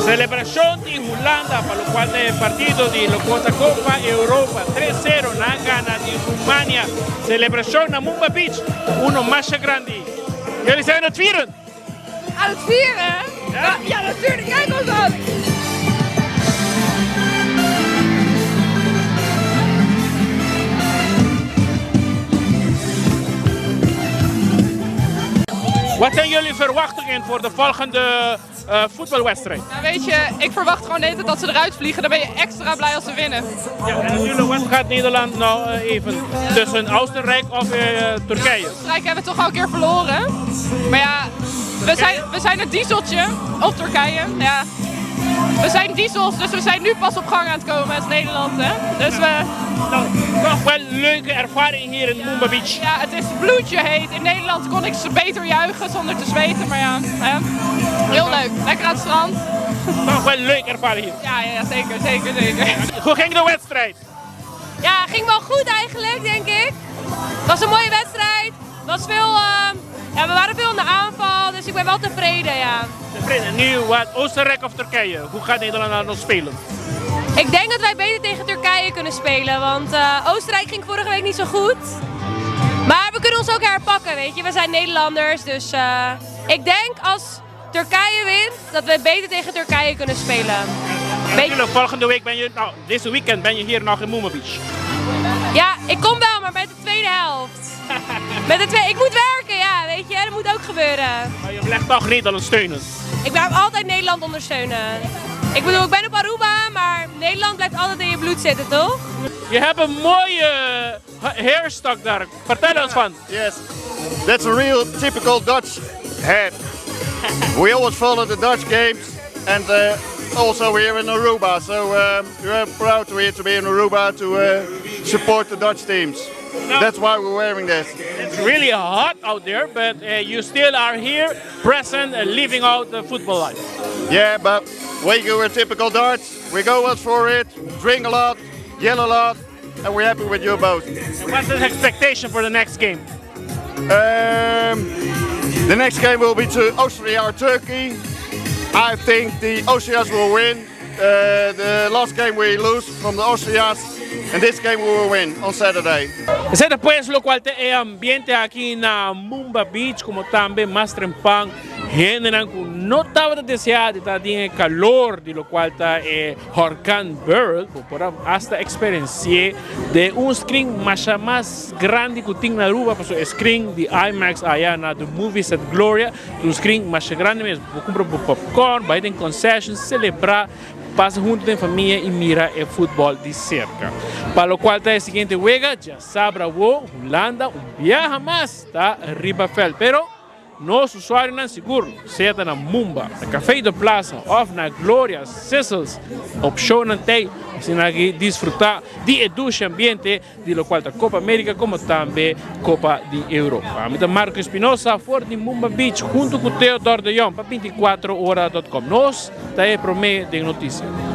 Celebracion di Hulanda pa locual ta e partido di locual ta Copa Europa 3 cero nan a gana di Rumania. Celebracion na Mumba Beach uno masha grandi. Jullie zijn aan het vieren! Aan het vieren? Ja, ja natuurlijk, kijk ons dan! Wat zijn jullie verwachtingen voor de volgende voetbalwedstrijd? Nou weet je, ik verwacht gewoon net dat ze eruit vliegen. Dan ben je extra blij als ze winnen. Ja, en natuurlijk, wat gaat Nederland nou even tussen Oostenrijk of Turkije? Oostenrijk hebben we toch al een keer verloren. Maar ja, we zijn een dieseltje. Of Turkije, ja. We zijn diesels, dus we zijn nu pas op gang aan het komen als Nederland, hè. Dus we... Nou, toch wel een leuke ervaring hier in Mumba Beach. Ja, het is bloedje heet. In Nederland kon ik ze beter juichen zonder te zweten, maar ja, hè. Heel leuk. Lekker aan het strand. Toch wel een leuke ervaring hier. Ja, ja, zeker, zeker, zeker. Hoe ging de wedstrijd? Ja, ging wel goed eigenlijk, denk ik. Het was een mooie wedstrijd. Het was veel, ja, we waren veel in de aanval, dus ik ben wel tevreden, ja. Tevreden. En nu wat, Oostenrijk of Turkije? Hoe gaat Nederland nou nog spelen? Ik denk dat wij beter tegen Turkije kunnen spelen, want Oostenrijk ging vorige week niet zo goed. Maar we kunnen ons ook herpakken, weet je. We zijn Nederlanders, dus ik denk als Turkije wint, dat we beter tegen Turkije kunnen spelen. En natuurlijk, volgende week ben je, nou, deze weekend ben je hier nog in Mumba Beach. Ja, ik kom wel, maar met de tweede helft. Met de tweede, ik moet werken, ja, weet je, dat moet ook gebeuren. Maar je blijft toch Nederland steunen? Ik blijf altijd Nederland ondersteunen. Ik bedoel, ik ben op Aruba, maar Nederland blijft altijd in je bloed zitten, toch? Je hebt een mooie hairstock daar. Vertel ons van. Yes, that's a real typical Dutch hat. We always follow the Dutch games and also here in Aruba. So we are proud to here to be in Aruba to support the Dutch teams. That's why we're wearing this. It's really hot out there, but you still are here, present and living out the football life. Yeah, but we go a typical Dutch. We go out for it, drink a lot, yell a lot, and we're happy with you both. And what's the expectation for the next game? The next game will be to Austria or Turkey. I think the Austrians will win. The last game we lose from the Austrians, and this game we will win on Saturday. Esey ta pues locual ta e ambiente aki na Mumba Beach, como tambe mas trempan hendenan cu no tabata desea di ta den e calor di locual ta e Horcan Beryl, bo por a hasta experienci'e den un screen masha mas grandi cu tin na Aruba, pasobra e screen di IMAX aya na The Movies at Gloria ta un screen masha grandi mes. Bo cumpra bo popcorn, bay den concession, celebra, pasa hunto den famia y mira e futbol di cerca. Pa locual ta e siguiente wega, djasabra awo, Hulanda un biaha mas ta riba veld, pero nos usuarionan sigur, sea ta na Mumba, na Café de Plaza of na Gloria Sizzles, opcionnan t'ey asina aki disfruta di e dushi ambiente di locual ta Copa America como tambe Copa di Europa. Mi ta Marco Espinosa for di Mumba Beach hunto cu Theodor de Jong pa 24 ora dot com. Nos ta e prome den noticia.